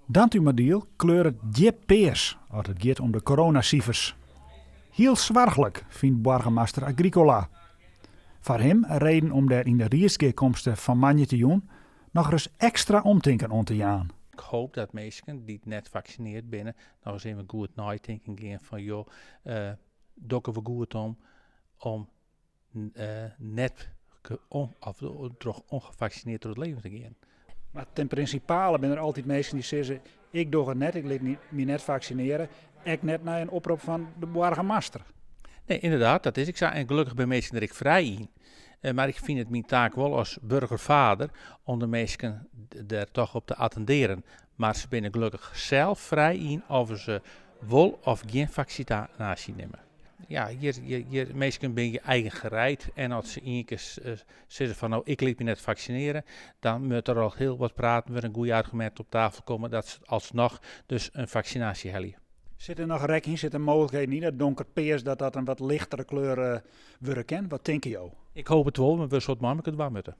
Dantumadiel kleuret djip pears as it giet om de coronasifers. Hiel soarchlik, fynt boargemaster Agricola. Foar him reden om dêr yn de riedsgearkomste fan moandeitejûn nochris ekstra omtinken oan te jaan. Ik hoopje dat minsken dy't net faksinearre binne noch ris even goed neitinken gean fan joh, dogge we goed om net of troch ûngefaksinearre troch it leven te gean. Mar ten prinsipale binne der altyd minsken dy't sizze, ik doch it net, ik lit my net faksinearje, ek net nei in oprop fan de boargemaster. Nee, ynderdaad, dat is ek sa. En gelokkich binne minsken der ek frij yn. Mar ik fyn it myn taak wol as burgervader om de minsken der toch op te attindearjen. Mar se binne gelokkich sels frij yn oft se wol of gjin faksinaasje nimme. Ja, hjir minsken binne je eigengereid en as se ien kear sizze fan no, ik lit my net faksinearje, dan moat der al hiel wat praten wurde, in goede argumint op tafel komme dat se alsnoch dus in faksinaasje helje. Sit der noch rek yn, sit der mooglikheden yn dat donkerpears dat dat in wat lichtere kleur wurde kin? Wat tinke jo? Ik hoopje it wol, mar we solle it mei mekoar dwaan moatte.